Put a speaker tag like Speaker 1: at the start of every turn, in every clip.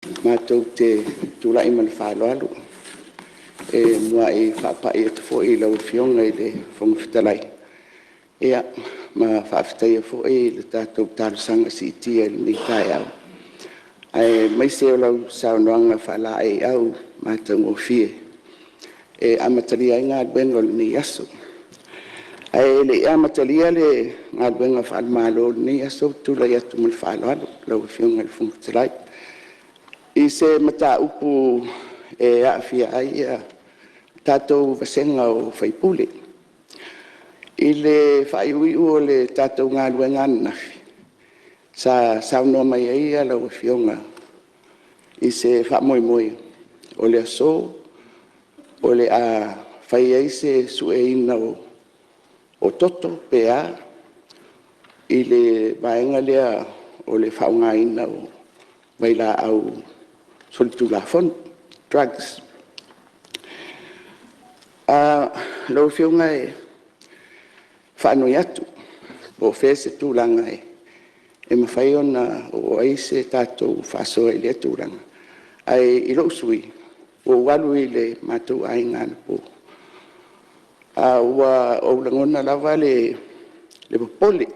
Speaker 1: Matou te tulai ma le faaaloalo e muai faapai atu foi i lau Afioga i le Fofoga Fetalai ma faafetaia foi le tatou talosaga siitia i lenei taeao, aemaise o lau saunoaga faalaeiau matagofie e amatalia ai galuega o lenei aso. Ae le i amatalia le galuega faale-Malo i lenei aso, ou te tulai atu ma le faaaloalo lau Afioga i le Fofoga Fetalai i se mataupu e aafia ai le tatou vasega o sui usufono. I le faaiuiu o le tatou galuega ananafi, sa saunoa mai ai lau Afioga i se faamoemoe o le aso o le a fai ai se sueina o toto pe a i le vaega lea o le faaaogaina o vailaau solitulafono, drugs. Lau Afioga e faanoi atu po o fea se tulaga e mafai ona oo i ai se tatou faasoa i lea tulaga. Ae i lou sui usufono, ua ou alu i le matou aiga anapo, ae ua ou lagona lava le popole,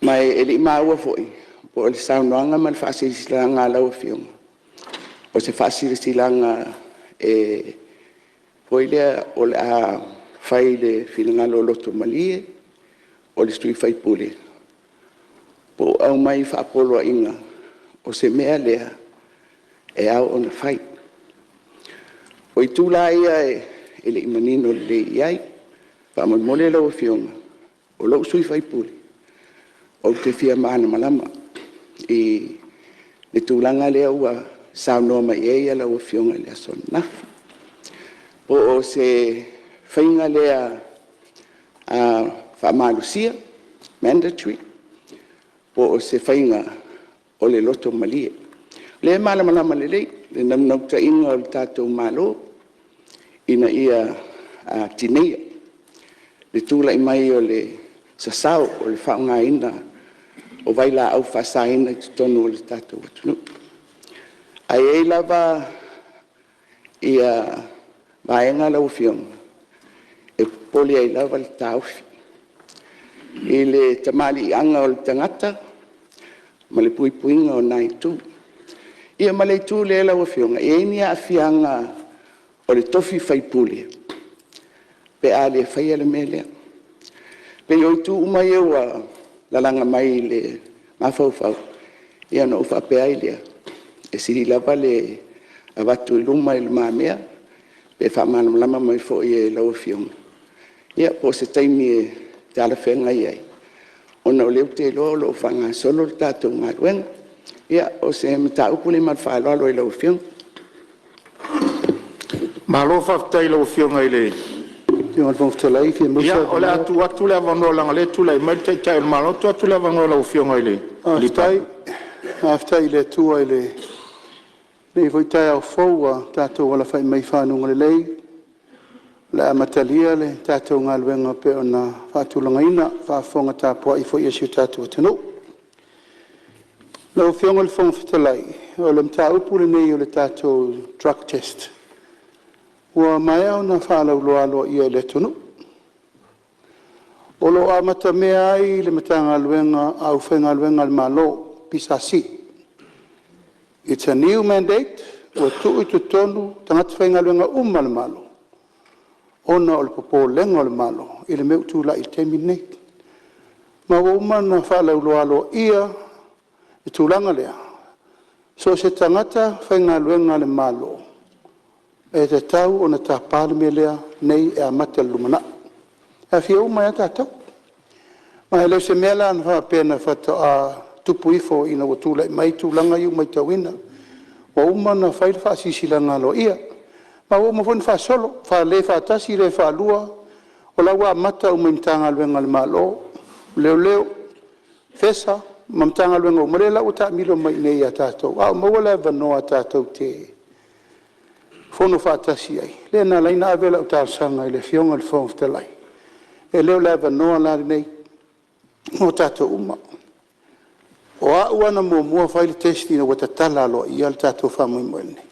Speaker 1: ma e le i maua foi po o le saunoaga ma le faasilasilaga a lau Afioga, o se faasilasilaga foi lea o le a fai i le finagalo loto malie o le sui usufono, po o aumai faapoloaiga o se mea lea e ao ona fai. O itu la ia e le i manino lelei i ai. Faamolemole lau Afioga, o lou sui usufono, ou te fia malamalama i le tulaga lea ua saunoa mai ai lau Afioga i le aso ananafi. Po o se faiga lea faamalosia, mandatory po o se faiga o le loto malie. O lea e malamalama lelei le naunautaiga o le tatou Malo ina ia tineia le tulai mai o le sasao o le faaaogaina o vailaau faasaina i totonu o le tatou atunuu. Ae i ai lava vaega lau Afioga e popole ai lava le taofi i le tamaliiaga o le tagata ma le puipuiga o na itu. Ia ma le itu lea lau Afioga, e i ai ni aafiaga o le tofi sui usufono pe a le faia le mea lea? E pei o itu uma ia ua lalaga mai i le mafaufau, ia ona ou faapea ai lea, e sili lava le avatu i lumamea pe faamalamalama mai foi e lau Afioga, ia po o se taimi e talafeagai ai, ona o lea ou te iloa o lo o faagasolo le tatou galuega. Ia, o se mataupu lea ma le faaaloalo i lau Afioga. Malo faafetai i lau Afioga i le… Ia, o le a tuu atu le avanoa leaga o lea e tulai mai le Taitai o le Malo. Tuu atu le avanoa i lau Afioga i le Palemia. Faafetai i le Atua i lenei foi taeao fou ua tatou alafai mai i fanuga lelei o le a amatalia le tatou galuega e pei ona faatulagaina, faafofoga tapuai foi a si o tatou atunuu. Lau Afioga i le Fofoga Fetalai, o le mataupu lenei o le tatou drug test, ua maea ona faalauiloa aloaia i le atunuu. O lo o amatamea ai le Matagaluega a le Aufaigaluega a le Malo, PSC. It's a new mandate ua tuu i totonu tagata faigaluega uma a le Malo, ona o le popolega o le Malo i le mea ua tulai i le taimi lenei. Ma ua uma ona faalauiloa aloaia le tulaga lea, so o se tagata faigaluega a le Malo, e tatau ona tapa le mea lea nei e amata i le lumanai, e aafia uma ai lava tatou. Ma e le o se mea la faapea faatoa tupu ifo ina ua tulai mai tulaga ia ua matauina. Ua uma ona fai le faasilasilaga aloaia, ma ua uma foi ona faasolo, le faatasi le faalua, o la ua amata uma i Matagaluega a le Malo, Leoleo, FESA ma Matagaluega uma, lea la ua taamilo mai i inei ia tatou. A ua maua le avanoa tatou te fono faatasi ai, lea na ala ai ona ave lau talosaga i le Afioga i le Fofoga Fetalai, e le o le avanoa la lenei mo tatou uma.
Speaker 2: O au lava na muamua fai le test ina ua tatala aloaia le tatou faamoemoe lenei.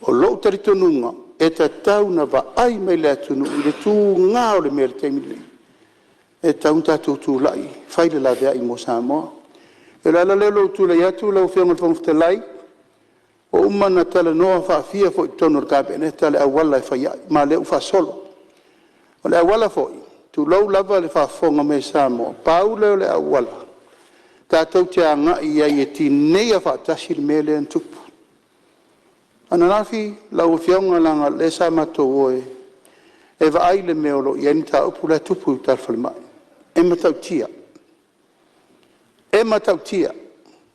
Speaker 2: O lou talitonuga, e tatau ona vaai mai le atunuu i le tuga o le mea i le taimi lenei, e tatau ona tatou tulai e fai le laveai mo Samoa. O le ala lea o lou tulai atu lau Afioga i le Fofoga Fetalai, ua uma ona talanoa faafia foi i totonu o le Kapeneta le auala e fai ai, ma o lea ua faasolo. O le auala foi, tulou lava le faafofoga mai a Samoa, pau lea o le auala tatou te agai ai e tineia faatasi le mea lea na tupu. O ananafi lau Afioga leaga o lea sa matou o e vaai le mea o lo o i ai le mataupu la e tupu i uta i le falemai. E matautia, e matautia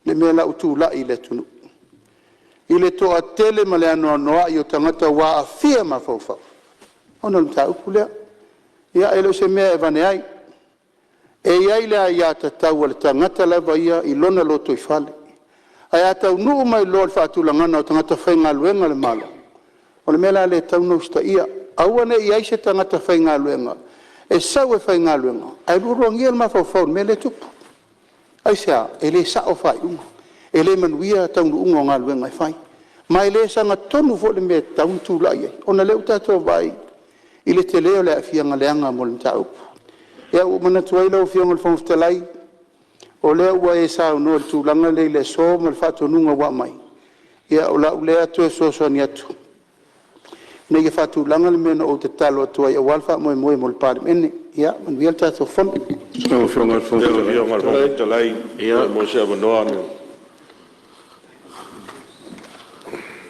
Speaker 2: le mea la ua tulai i le atunuu i le toatele ma le anoanoai o tagata ua aafia mafaufau ona o le mataupu lea. Ia e le o se mea e avane ai. E i ai le aiatatau a le tagata lava ia i lona lotoifale, ae a taunuu mai loa i le faatulagaga o tagata faigaluega a le Malo, o le mea la lea e tatau ona usitaia, aua ne i i ai se tagata faigaluega e sau e faigaluega ae lualuagia le mafaufau i le mea lea e tupu. Aisea? E le sao faaiuga, e le manuia taunuuga o galuega e fai, ma e le sagatonu foi le mea e tatau ona tulai ai, ona o lea ua tatou vaai i le tele o le aafiaga leaga mo le mataupu. Ia ua ou manatu ai lau Afioga i le Fofoga Fetalai, o lea ua e saunoa i le tulaga lea i le aso ma le faatonuga ua aumai, ia o lau lea toe fesoasoani atu ina ia faatulaga le mea na ou tatalo atu ai aua le faamoemoe mo le Palemene. Ia manuia le tatou Fono. Lau Afioga i le Fofoga Fetalai pe maua se avanoa.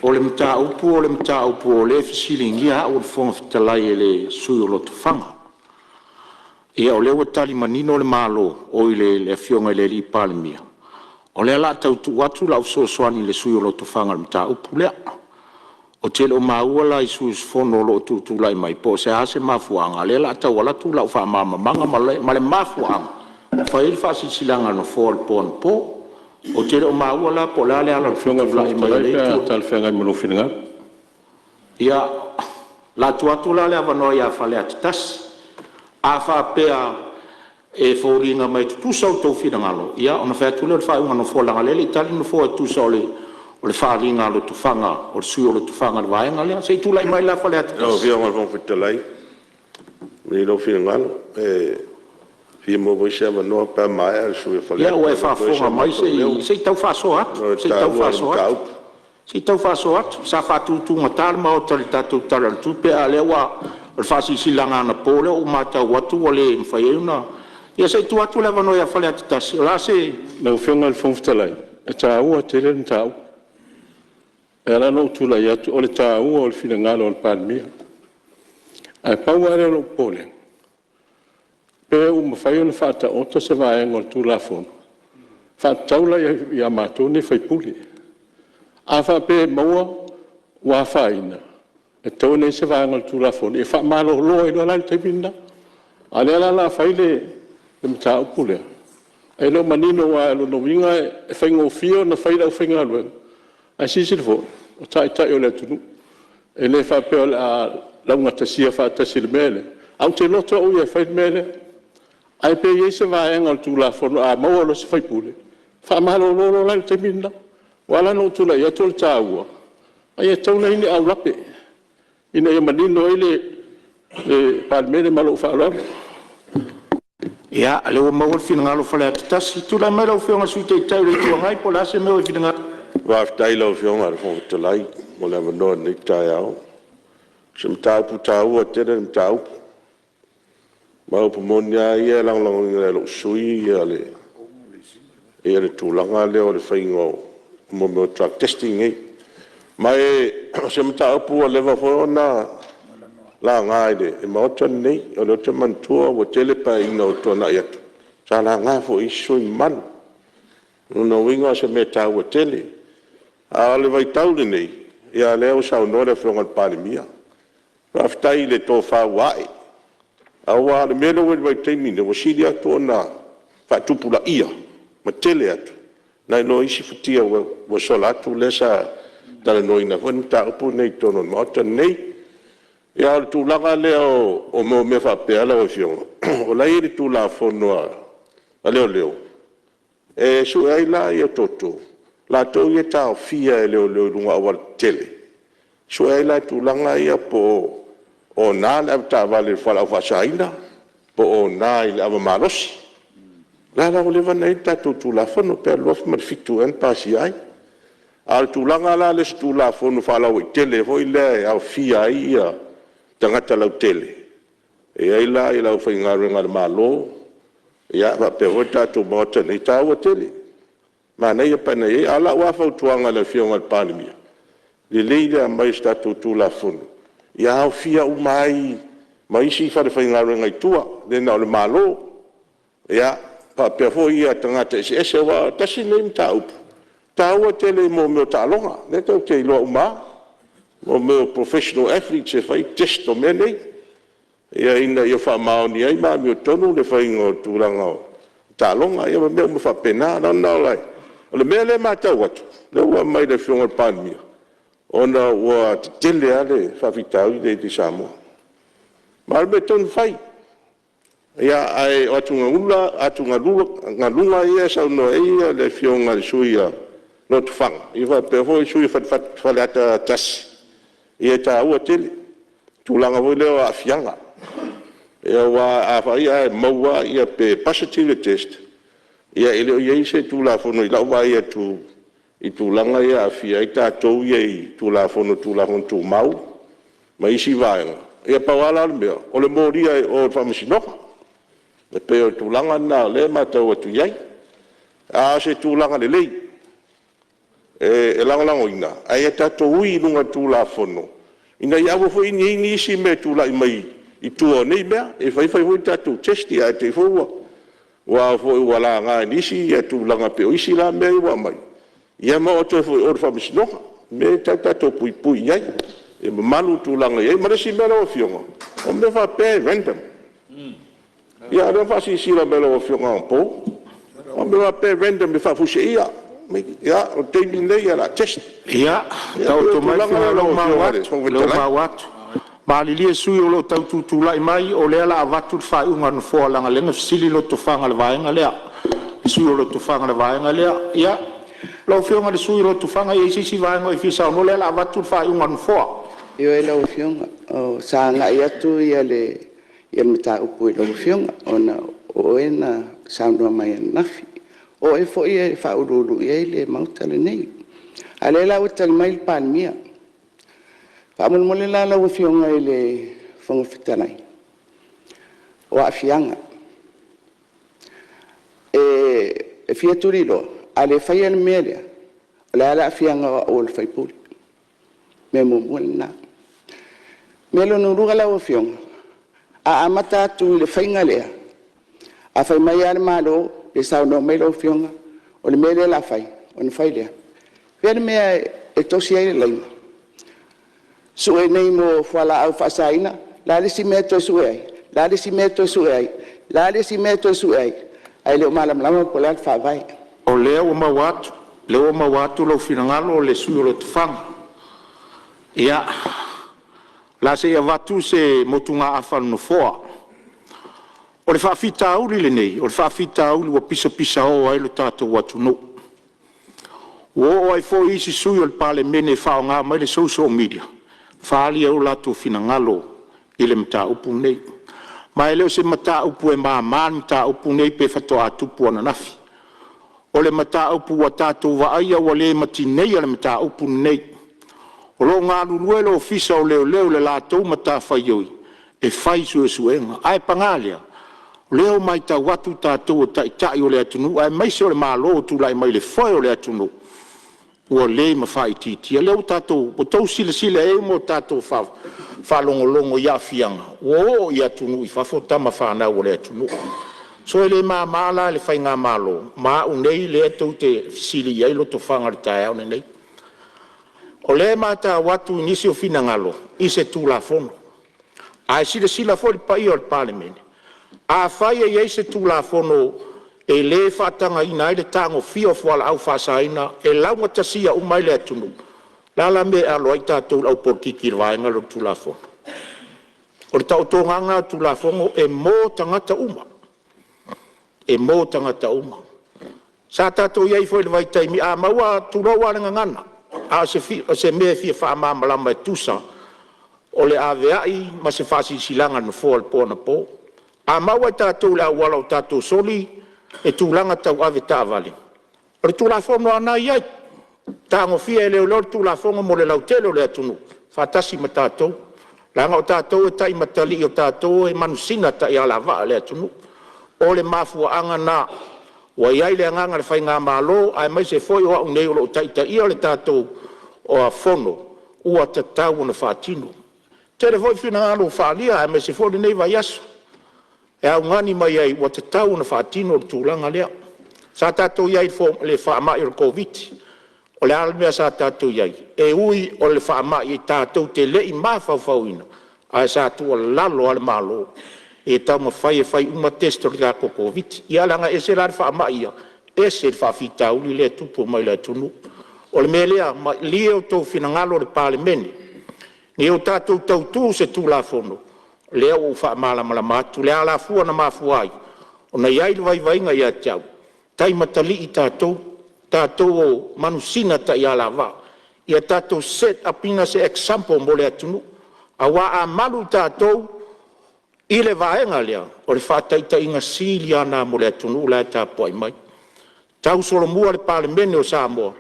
Speaker 2: O le mataupu o le mataupu o lea e fesiligia au o le Fofoga Fetalai e le sui usufono o Lotofaga. Ia o lea ua tali manino le Malo, oi le Afioga i le Palemia, o lea o le a tau tuu atu lau fesoasoani i le sui usufono o Lotofaga i le mataupu lea. Ou te le o maua la i sui usufono o lo o tutulai mai po o le a se mafuaaga lea o le a tau alu atu lau faamalamalamaga ma le mafuaaga na fai ai le faasilasilaga a le Nofoa i le po anapo. Ou te le o maua la po o le a le ala o le tutulai mai o
Speaker 3: Lau Afioga i le Fofoga Fetalai pe a talafeagai ma lou finagalo. Ia, o le a tuu atu la le avanoa ia Faleata 1. A faapea e foliga mai e tutusa outou finagalo, ia ona fai atu lea o le faaiuga a le Nofoa leaga o lea e le i tali le Nofoa e tusa o le faaaliga a Lotofaga, o le sui usufono o Lotofaga i le vaega lea. Se i tulai mai la Faleata 1. Lau
Speaker 4: Afioga i le Fofoga Fetalai, malie lou finagalo, e fia maua foi se avanoa pe a maea le sui usufono o Faleata
Speaker 3: Ia, ua e faafofoga mai se i tau faasoa atu,
Speaker 4: ona o le taua o le mataupu.
Speaker 3: Se i tau faasoa atu. Sa faatutugata le Maota i le tatou Tala o le Tupe, a o lea ua… o le faasilasilaga anapo lea ua matau atu ua le mafai ai ona… Ia se i tuu atu le avanoa ia Faleata 1. O le a se… Lau Afioga i le Fofoga Fetalai, e taua tele le mataupu. E ala ona ou tulai atu o le taua o le finagalo o le Palemia. Ae pau lava lea o lou popolega, pe ua mafai ona faataoto se vaega o le Tulafono, e faatatau la ia matou nei sui usufono. A faapea e maua ua afaina, e tatau ona i ai se vaega o le Tulafono e faamalolo ai loa la i le taimi lena. A o lea la o le a fai le mataupu lea, e le o manino aua o lona uiga e faigofie ona fai e le aufaigaluega, ae silasila foi, o Taitai o le atunuu. E le faapea o le a laugatasia faatasi i le mea lea, ae ou te loto au ia e fai le mea lea. Ae pe i ai se vaega o le Tulafono a maua loa e se sui usufono, faamalolo loa la i le taimi lena. Ua ala la ona ou tulai atu o le taua, e tatau ona i ai ni aulape ina ia manino ai le Palemene. Ma lou faaaloalo. Ia, o lea ua maua le finagalo o Faleata 1. Tulai mai lau Afioga i le Sui Taitai o le Itu Agai po o le a se mea ua e finagalo ai.
Speaker 4: Faafetai i lau Afioga i le Fofoga Fetalai mo le avanoa i lenei taeao. O se mataupu taua tele le mataupu. Ma o upu moni lava ia, e lagolagoina e lou sui usufono le tulaga lea o le faiga o mea o drug testing nei. Ma o se mataupu ua leva foi ona laga i le Maota lenei. O lea ou te manatua ua tele Paeaiga ua tuanai atu sa laga foi e isi sui usufono mamalu. O lona uiga o se mea e taua tele. A o le vaitau lenei, ia o lea ua saunoa le Afioga i le Palemia, faafetai i le tofa ua ae, aua o le mea lea ua i ai i le vaitaimi lenei, ua sili atu ona faatupulaia ma tele atu nai lo isi futia ua sola atu lea sa talanoaina foi le mataupu lenei i totonu o le Maota lenei. A o le tulaga lea o mea faapea lau Afioga, o la e i ai le Tulafono a Leoleo, E sue ai la toto, latou ia e taofia e leoleo i luga o aualatetele, sue ai la i tulaga ia po o ona le avetaavale i le fualaau faasaina po o ona i le ava malosi. O lea la ua leva ona i ai le tatou Tulafono, pe o le 2007 ea na pasia ai. A o le tulaga la lea i se Tulafono faalauaitele foi lea e aofia ai tagata lautele, e i ai la le aufaigaluega a le Malo faapea foi le tatou Maota nei, e taua tele, manaia pe ana i ai. A o lau lava fautuaga i le Afioga i le Palemia, lelei le aumai o se tatou Tulafono ia aofia uma ai ma isi falefaigaluega i tua, le na o le Malo, faapea foi tagata eseese. Aua tasi lenei mataupu e taua tele i mea o taaloga, lea tatou te iloa uma lava, mea o professional athletes e fai test o mea nei, ina ia faamaoni ai ma amiotonu le faiga o tulaga o taaloga, ia ma mea uma faapena. O le mea lea e matau atu, lea ua aumai e le Afioga i le Palemia, ona ua tetele lava le faafitauli lea i Samoa. Ma o le mea tonu e fai. Ae o atugaluga ia e saunoa i ai le Afioga i le sui usufono o Lotofaga faapea foi le sui usufono o Faleata 1, ia e taua tele le tulaga foi lea o aafiaga. Aua afai ae maua pe positive le test, ia e le o i ai se Tulafono i lau vaai atu i tulaga ia e aafia ai tatou ia i Tulafono o Tulafono Tumau ma isi vaega. Ia pau lava la le mea, o le molia i o i le Faamasinoga. E pei o le tulaga lena o lea e matau atu i ai. A o se tulaga lelei e lagolagoina, ae ia tatou ui i luga o le Tulafono ina ia aua foi ne i i ai nisi mea e tulai mai i tua o nei mea. E fai fai foi tatou test ae te i foi ua laga e nisi tulaga pei o isi la mea ia ua aumai, ia ma oo atu ai foi i o i le Faamasinoga. O mea ia e tatau ona tatou puipui i ai, ia mamalu le tulaga e i ai. Ma le isi mea lau Afioga, o mea faapea e random. Ia o lea na faasilasila mai e lau Afioga anapo, o mea faapea e random e faafuiseia. Ia, o le taimi lenei o le a test. Ia,
Speaker 3: Ia taoto mai le finagalo o lea ua maua atu. Malilie sui usufono o lo o tau tutulai mai, o lea o le a avatu le faaiuga a le Nofoa leaga o lea na fesili Lotofaga i le vaega lea, le sui usufono o Lotofaga i le vaega lea. Ia, lau Afioga i le sui usufono o Lotofaga, e i ai se isi vaega o e fia saunoa ai? O lea o le a avatu le faaiuga a le Nofoa.
Speaker 1: Ioe lau Afioga, sa agai atu le mataupu i lau Afioga ona o oe na saunoa mai ananafi. O oe foi e faauluulu i ai le Maota lenei. A o lea la ua tali mai le Palemia. Faamolemole la lau Afioga i le Fofoga Fetalai, o aafiaga. E fia tuliloa, a le faia le mea lea, o le a le aafiaga o au o le sui usufono? Mea muamua lena. Mea lona lua lau Afioga, a amata atu i le faiga lea, a fai mai lava le Malo pe saunoa mai lau Afioga o le mea lea o le a fai, ona fai lea. O fea le mea e tosi ai le laina? Sue nei mo fualaau faasaina, o le a le isi mea e toe sue ai? O le a le isi mea e toe sue ai? O le a le isi mea e toe sue ai? Ae le o malamalama po o le a le faavae.
Speaker 3: O lea ua maua atu, o lea ua maua atu lou finagalo le sui usufono o Lotofaga. Ia, o le a se i avatu se motugaafa a le Nofoa. O le faafitauli lenei, o le faafitauli ua pisapisao ai lo tatou atunuu. Ua oo ai foi isi sui usufono o le Palemene e faaaoga mai le social media e faaali ai o latou finagalo i le mataupu lenei. Ma e le o se mataupu e mama le mataupu lenei pe faatoa tupu ananafi. O le mataupu ua tatou vaaia ua le ma tineia le mataupu lenei. O lo o galulue le Ofisa o Leoleo i le latou matafaioi e fai suesuega. Ae paga lea, o lea ua matau atu tatou o taitai o le atunuu aemaise o le Malo ua tulai mai i le foe o le atunuu, ua le ma faaitiitia. O lea ua tatou, ua outou silasila i ai ma tatou faalogologo i aafiaga ua oo i atunuu i fafo tamafanau a le atunuu. So e le mama la i le faigamalo ma au nei lea tou te fesili i ai Lotofaga i le taeao lenei. O lea e matau atu i nisi o finagalo i se Tulafono. Ae silasila foi le paia o le Palemene, afai e i ai se Tulafono e le faatagaina ai le tagofia o fualaau faasaina e laugatasia uma ai le atunuu, o le a la le mea e alo ai tatou le aupolokiki i le vaega lea o le Tulafono? O le taotoga lava lena o le Tulafono e mo tagata uma, e mo tagata uma. Sa tatou i ai foi i le vaitaimi, a maua, tulou lava le gagana, a o se mea e fia faamalamalama e tusa o le aveai ma se faasilasilaga a le Nofoa i le po anapo. A maua i tatou i le auala o tatou soli le tulaga tau avetaavale, o le Tulafono lava lena e i ai, e tagofia e leoleo le Tulafono mo le lautele o le atunuu faatasi ma tatou, leaga o tatou e taimatalii, o tatou e manusina taialavaa a le atunuu. O le mafuaaga lena ua i ai le agaga o le faigamalo aemaise foi o au nei o lo o taitaia le tatou Fono, ua tatau ona faatino. E tele foi finagalo ua faaalia aemaise foi lenei vaiaso e augani mai ai ua tatau ona faatino le tulaga lea. Sa tatou i ai i le faamai o le Koviti-19, o le a le mea sa tatou i ai? E ui o le faamai tatou te le i mafaufauina, ae sa tuualalo lava le Malo ia taumafai e fai uma test o le tatou Koviti-19. Ia leaga e ese la le faamai ia, ese le faafitauli lea e tupu mai le atunuu. O le mea lea, malie outou finagalo le Palemene ia tatou tautu i se Tulafono lea ua ou faamalamalama atu le alafua na mafua ai ona i ai le vaivaiga ia te au, taimatalii tatou, tatou o manusina taialavaa. Ia tatou set up ina se example mo le atunuu, aua a malu tatou i le vaega lea, o le faataitaiga sili lava lena mo le atunuu la e tapuai mai. Tausolomua le Palemene o Samoa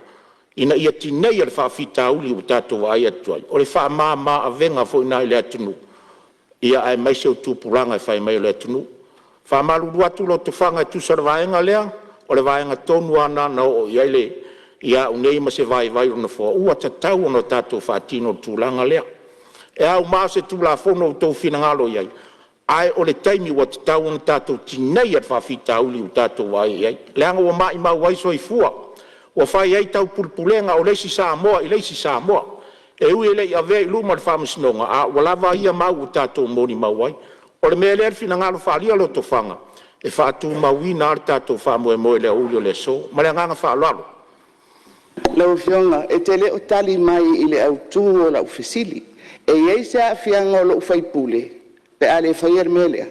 Speaker 3: ina ia tineia le faafitauli ua tatou vaai atu ai, o le faamama-avega foi lena i le atunuu aemaise o tupulaga e fai mai o le atunuu. E faamalulu atu Lotofaga e tusa o le vaega lea, o le vaega tonu lava lena na oo i ai au nei ma se vaivai o le Nofoa, ua tatau ona tatou faatino le tulaga lea. E auma se Tulafono ua outou finagalo i ai, ae o le taimi ua tatau ona tatou tineia le faafitauli ua tatou vaai i ai, leaga ua maumau ai soifua, ua fai ai taupulepulega o le isi Samoa i le isi Samoa. E ui e le i avea i luma o le Faamasinoga, a ua lava ia mau ua tatou molimau ai. O le mea lea i le finagalo faaalia o Lotofaga, e faatumauina lava le tatou faamoemoe i le aoauli o le aso. Ma le agaga faaaloalo.
Speaker 1: Lau Afioga e te le o tali mai i le autu o lau fesili. E i ai se aafiaga o lou sui usufono pe a le faia le mea lea?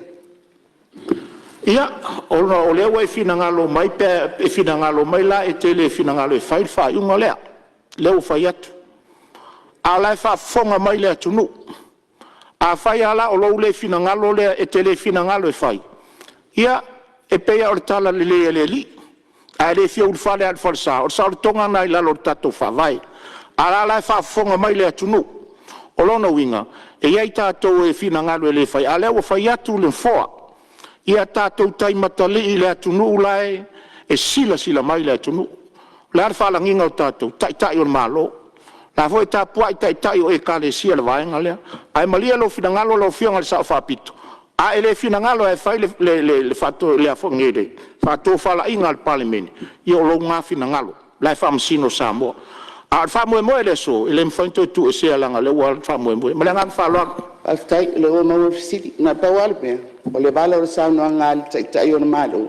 Speaker 1: Ia, ona o lea ua e finagalo mai pe a e finagalo mai la e te le finagalo e fai le faaiuga lea, lea ua fai atu. A o la e faafofoga mai le atunuu. Afai lava la o lou le finagalo lea e te le finagalo e fai, ia, e pei lava o le talalelei a le Alii, a e le fia ulufale lava i le falesa, o le saolotoga lena i lalo o le tatou Faavae. A o la e faafofoga mai le atunuu. O lona uiga, e i ai tatou e finagalo e le fai, a o lea ua fai atu le Nofoa, ia tatou taimatalii i le atunuu la e silasila mai le atunuu. O le a le faalagiga o tatou? O Taitai o le Malo. O la e foi e tapuai Taitai o Ekalesia i le vaega lea. Ae malie lou finagalo lau Afioga i le Sao Faapito, a e le finagalo lava e fai le faatofalaiga a le Palemene, ia o lou lena finagalo, o la e faamasino Samoa. A o le faamoemoe i le aso, e le mafai ona toe tuuesea leaga o lea ua alu le faamoemoe. Ma le agaga faaaloalo. Faafetai o lea ua maua le fesili. Na o le pau lava le mea, o le vala o le saunoaga a le Taitai o le Malo,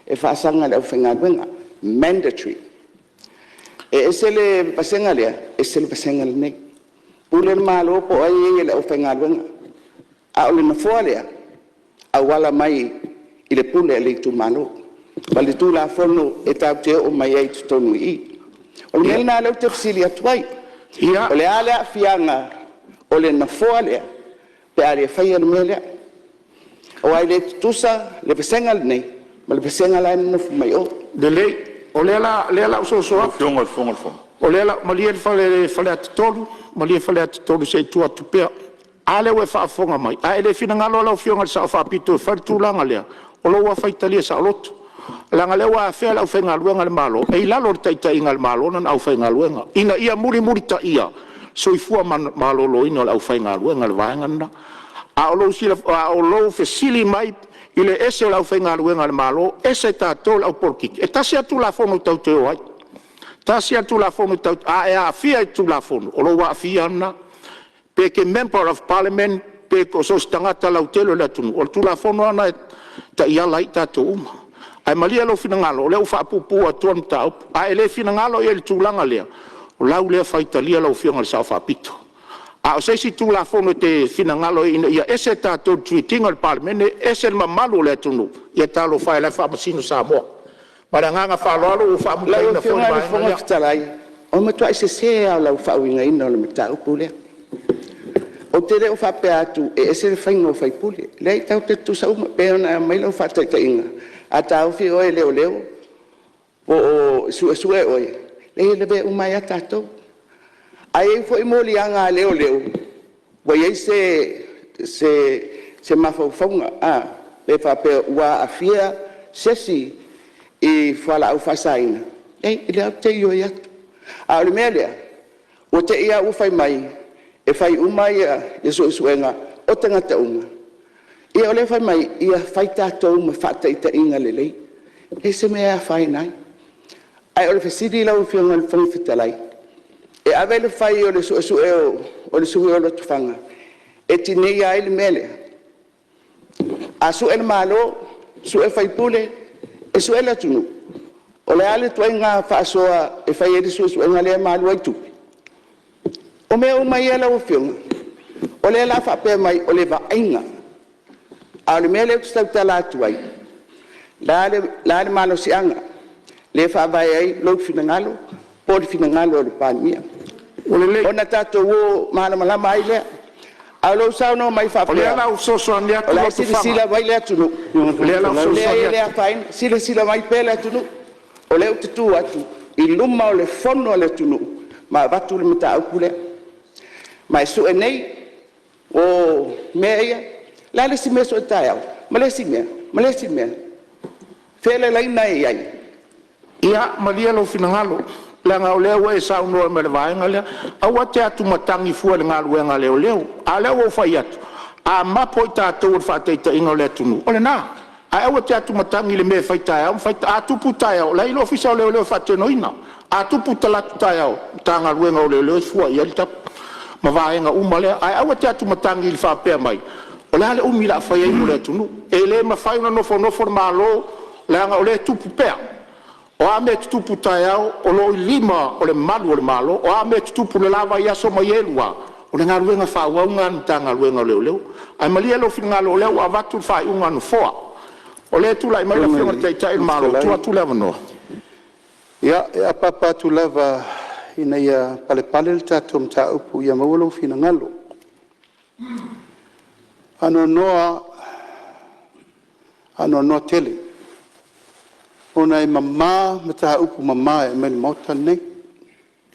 Speaker 1: e faasaga i le aufaigaluega, mandatory. E ese le vasega lea, ese le vasega lenei. Pule le Malo po o ai e i le aufaigaluega, a o le nofoa lea, e auala mai i le pule a le itumalo ma le Tulafono e tatou te oo mai ai i totonu i i. O le mea lena o lea ou te fesili atu ai. O le a le aafiaga o le nofoa lea pe a le faia le mea lea? Aua e le tutusa le vasega lenei ma le vasega la e nonofo mai o. Lelei, o lea o le a ou soso atu. Malie Faleata 3, malie Faleata 3 se i tuu atu pea. A lea ua e faafofoga mai, a e le finagalo lau Afioga i le Sao Faapito e fai le tulaga lea, o lou lava faitalia saoloto, leaga o lea ua afea le aufaigaluega a le Malo, e i lalo o le taitaiga a le Malo lana aufaigaluega, ina ia mulimulitaia soifua maloloina o le aufaigaluega, le vaega lena. A o lou fesili mai i le ese o le aufaigaluega a le Malo ese tatou le au polokiki, e tasi lava le Tulafono tatou te o ai. Tasi lava le Tulafono tatou te… A e aafia i le Tulafono, o lou aafia lava lena. Pe e te Member of Parliament pe so o se tagata lautele o le atunuu, o le Tulafono lava lena e taiala ai i tatou uma. Ae malie lou finagalo o lea ua faapuupuu atu le mataupu. A e le finagalo i ai i le tulaga lea, o lau lea faitalia lau Afioga i le Sao Faapito. A o se isi Tulafono e te finagalo ai ina ia ese tatou i le treat ina o le Palemene ese le mamalu o le atunuu, ia talofa e o la e faamasino Samoa.
Speaker 3: Ma le agaga faaaloalo ua
Speaker 1: Lau
Speaker 3: faamutaina foi le
Speaker 1: Afioga i le
Speaker 3: vaega
Speaker 1: Fofoga
Speaker 3: lea.
Speaker 1: Fetalai, o le matuai sese lava o lau faauigaina o le mataupu lea. Ou te le o faapea atu e ese le faiga o faipule. E leai tatou te tutusa uma. E pei ona e aumai lau faataitaiga, a taofi oe e leoleo po o suesue oe, e lavea uma ai lava tatou. Ae i ai foi moliaga a leoleo ua i ai se mafaufauga, pe faapea ua aafia se isi i fualaau faasaina, leai o lea ou te ioe atu. A o le mea lea, ua te i lava ua fai mai e fai uma suesuega o tagata uma, ia o lea fai mai, ia fai tatou ma faataitaiga lelei. E leai se mea e afaina ai. Ae o le fesili lau Afioga i le Fofoga Fetalai, e ave le fai o le suesue o le sui usufono o Lotofaga e tineia ai le mea lea? A sue le Malo, sue faipule, e sue le atunuu? O le a le ituaiga faasoa e fai ai le suesuega lea ma alu ai tupe? O mea uma ia lau Afioga, o lea o le a faapea mai o le vaaiga, a o le mea lea ou te tautala atu ai, o le a le malosiaga lea e faavae ai lou finagalo po o le finagalo o le Palemia?
Speaker 3: Ua lelei.
Speaker 1: Ona tatou o malamalama ai lea. A o lou saunoa mai
Speaker 3: O lea o
Speaker 1: faapea
Speaker 3: le a ou fesoasoani
Speaker 1: o
Speaker 3: atu
Speaker 1: la e
Speaker 3: Lotofaga.
Speaker 1: silasila mai le atunuu,
Speaker 3: O lea o le a ou
Speaker 1: leai
Speaker 3: fesoasoani
Speaker 1: e le
Speaker 3: atu.
Speaker 1: afaina. Silasila mai pea le atunuu, o lea ou te tu atu i luma o le fono a le atunuu ma avatu le mataupu lea. Ma e sue nei o mea ia. O le a le isi mea e sue taeao? Ma le isi mea, ma le isi mea. O fea le laina e i ai?
Speaker 3: Ia malie lou finagalo, leaga o lea ua e saunoa mai i le vaega lea. Aua e te atumatagi fua i le galuega a leoleo. A o lea ua ou fai atu, a mapo i tatou o le faataitaiga o le atunuu, o lena. Ae aua e te atumatagi i le mea e fai taeao ma fai a tupu taeao, o la e i ai le Ofisa o Leoleo e faatinoina. A tupu talaatu taeao, Matagaluega o Leoleo e fua i ai le tapu ma vaega uma lea. Ae aua e te atumatagi i le faapea mai o le a le umi o le a fai ai mo le atunuu. E le mafai ona nofonofo le Malo leaga o lea e tupu pea. O a mea e tutupu taeao, o lo o i lima o le malu o le Malo. O a mea e tutupu i le la vaiaso ma ia lua, o le galuega faaauau lena a le Matagaluega o Leoleo. Ae malie lou finagalo o lea ua avatu le faaiuga a le Nofoa. O lea e tulai mai le
Speaker 2: Lau
Speaker 3: Afioga
Speaker 2: Afioga
Speaker 3: i
Speaker 2: i
Speaker 3: le
Speaker 2: le
Speaker 3: Taitai o le
Speaker 2: Fofoga
Speaker 3: Malo,
Speaker 2: Fetalai,
Speaker 3: tuu atu le avanoa.
Speaker 2: Ia, e apaapa atu lava ina ia palepale le tatou mataupu ia maua lou finagalo. E faanoanoa lava, faanoanoa tele ona e mama mataupu mama e aumai i le Maota lenei, e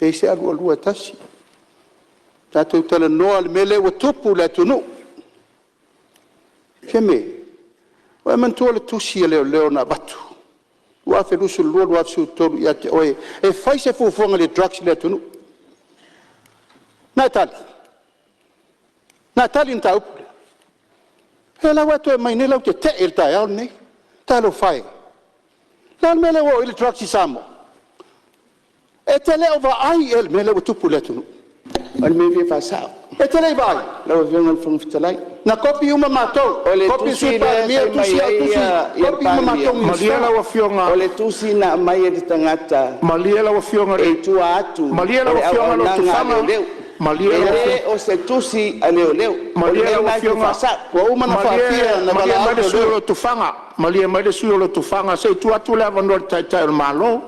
Speaker 2: leai se alualua e tasi. Tatou talanoa i le mea lea ua tupu i le atunuu. Fiame, ua e manatua le tusi a leoleo na avatu 2022/2023 ia te oe e fai se fuafuaga i le drugs i le atunuu? Na e tali? Na e tali i le mataupu lea? O lea la ua e toe aumai nei lau tetee i le taeao lenei. Talofa e! O le a le mea lea ua oo i ai le drugs i Samoa? E te le o vaai ea i le mea lea ua tupu i le atunuu?
Speaker 1: O le mea e fia faasao.
Speaker 2: E te le i vaai?
Speaker 1: Lau Afioga i le Fofoga Fetalai.
Speaker 2: Na kopi uma matou,
Speaker 1: O le
Speaker 2: kopi le
Speaker 1: tusi
Speaker 2: Sui
Speaker 1: lea
Speaker 2: Palemia,
Speaker 1: e fai
Speaker 2: tusi
Speaker 1: mai
Speaker 2: au,
Speaker 1: ai
Speaker 2: tusi,
Speaker 1: le
Speaker 2: kopi uma
Speaker 1: Palemia,
Speaker 2: matou
Speaker 3: Malie
Speaker 2: Minisita.
Speaker 3: lau Afioga.
Speaker 1: O le tusi na aumai e le tagata
Speaker 3: Malie lau Afioga i
Speaker 1: e
Speaker 3: le…
Speaker 1: i tua atu
Speaker 3: Malie
Speaker 1: o
Speaker 3: lau
Speaker 1: le
Speaker 3: Afioga
Speaker 1: auaunaga a
Speaker 3: Lotofaga.
Speaker 1: leoleo.
Speaker 3: Malie
Speaker 1: E
Speaker 3: lau
Speaker 1: le o se tusi a leoleo. O le
Speaker 3: Malie
Speaker 1: mea
Speaker 3: lau
Speaker 1: lena e fia
Speaker 3: Afioga,
Speaker 1: faasao.
Speaker 2: Ua uma ona
Speaker 3: malie,
Speaker 2: faafia ona
Speaker 3: malie
Speaker 2: valaau
Speaker 3: mai le sui usufono o
Speaker 2: leoleo.
Speaker 3: Lotofaga. Malie mai le sui usufono o Lotofaga, se i tuu atu le avanoa i le Taitai o le Malo.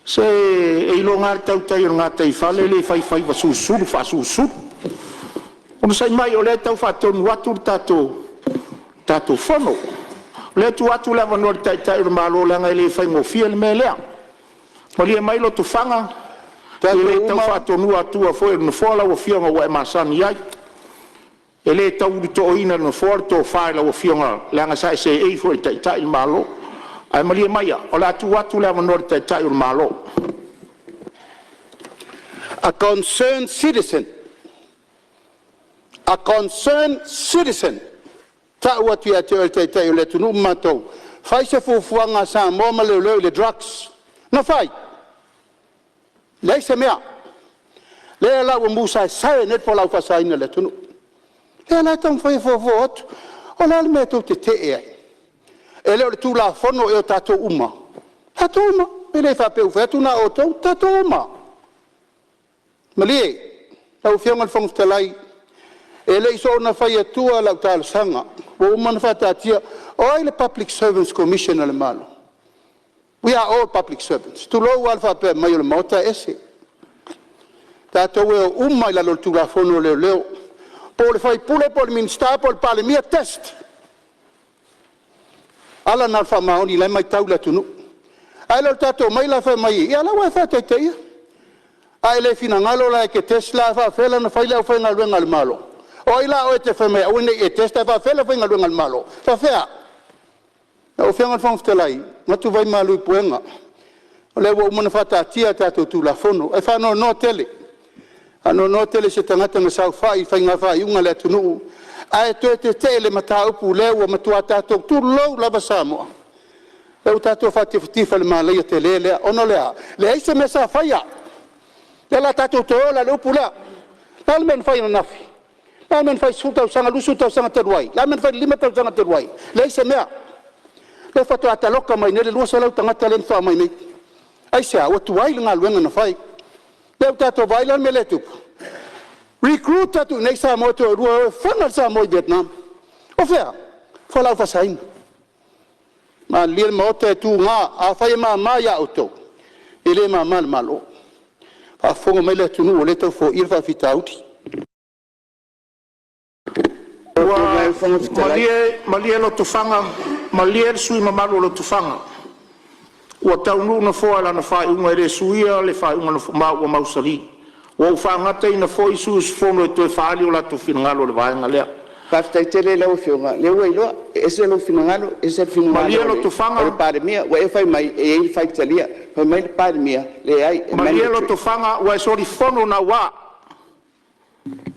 Speaker 3: Se e iloga lava le tautai o le gataifale e le fai faiva sulusulu faasulusulu. Onosai mai o lea e tau faatonu atu le tatou Fono. O lea e tuu atu le avanoa i le Taitai o le Malo leaga e le faigofie le mea lea. Malie mai Lotofaga, e
Speaker 2: Tatou
Speaker 3: le tau
Speaker 2: uma,
Speaker 3: faatonuina atua foi e le Nofoa lau Afioga ua e masani ai. E le tau ulutooina e le Nofoa le tofa i lau Afioga leaga sa e seei foi i e taitai le Malo. Ae malie maia o le a tuu atu le avanoa i le Taitai o le Malo.
Speaker 2: A concerned citizen, a concerned citizen, e tau atu ia te oe o le Taitai o le atunuu ma matou, fai se fuafuaga a Samoa ma Leoleo i le drugs. Na fai? Leai se mea. Lea la ua musaesae ai nei le fualaau faasaina i le atunuu. O lea la e taumafai e fofo atu. O le a le mea tou te tetee ai? E le o le Tulafono ea o tatou uma? O tatou uma. E le faapea ua fai atu na o outou, o tatou uma. Malie lau Afioga i le Fofoga Fetalai, e le i soona fai atua lau talosaga ua uma ona faataatia. O ai le Public Servants Commission a le Malo? We are all public servants, tulou lava le faapea mai o le Maota e ese. O tatou e o uma lava i lalo o le Tulafono o Leoleo, po o le sui usufono po o le Minisita po o le Palemia, test. O ala na o le faamaoni o la e matau le atunuu. Ae le o le tatou omai la fai mai, ia o la e ua e faataitaia. A e le finagalo la e te test la, e faapefea la ona fai le aufaigaluega a le Malo? O ai la a oe e te fai mai e aua ne i e test ae faapefea le aufaigaluega a le Malo? E faapefea? Lau Afioga i le Fofoga Fetalai, e manatu vaimalu i puega, o lea ua uma ona faataatia a tatou Tulafono. Ae faanoanoa tele, faanoanoa tele i se tagata na saofai i faiga faaiuga a le atunuu ae toe tetee i le mataupu lea ua matua tatou, tulou lava Samoa, lea ua tatou faatifatifai i le malaia tele lea. Ona o le a? Leai se mea sa faia. O lea o le a tatou toe o la i le upu lea. O le a le mea na fai ananafi? O le a le mea na fai i le 10 tausaga, 20 tausaga talu ai? O le a le mea na fai i le 5 tausaga talu ai? Leai se mea. O lea faatoa taloka mai nei le 200 tagata lea na faatoa omai nei. Aisea? Ua tuai le galuega na fai. Lea ua tatou vaai la i le mea lea e tupu? Recruit atu i inei Samoa e toalua e o e fana le Samoa i Vietnam. O fea? O fualaau faasaina. Malilie le Maota e tuga, afai e mama ia outou, e le mama i le Malo. Faafofoga mai le atunuu o lea e tau foia le faafitauli. Ua malie Lotofaga, malie le sui usufono mamalu o Lotofaga, ua taunuu le Nofoa i lana faaiuga, e le suia le faaiuga a le Nofoa ma ua mausali. Ua ou faagataina foi sui usufono e toe faaali o latou finagalo i le vaega lea.
Speaker 1: Faafetai tele i lau Afioga, o lea ua iloa, e ese lou finagalo ese le
Speaker 3: Malie
Speaker 1: finagalo
Speaker 3: Lotofaga,
Speaker 1: o le Palemia. Ua e fai mai e i ai le faitalia, fai mai le Palemia, leai e
Speaker 3: malie
Speaker 1: mandatory.
Speaker 3: Lotofaga, ua e solifono naua.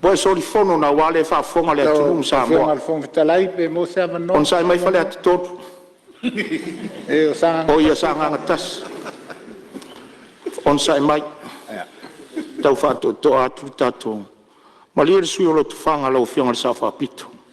Speaker 3: Ua e solifono naua, lea e faafofoga le atunuu
Speaker 5: Lau
Speaker 3: ma
Speaker 5: Afioga
Speaker 3: Samoa.
Speaker 5: i le Fofoga Fetalai pe maua se avanoa.
Speaker 3: Onosai mai Faleata 3.
Speaker 5: O Sagaga
Speaker 3: Oi ia
Speaker 5: 1.
Speaker 3: Sagaga 1, onosai mai, tau faatoetoa atu le tatou… Malie le sui usufono o Lotofaga lau Afioga i le Sao Faapito.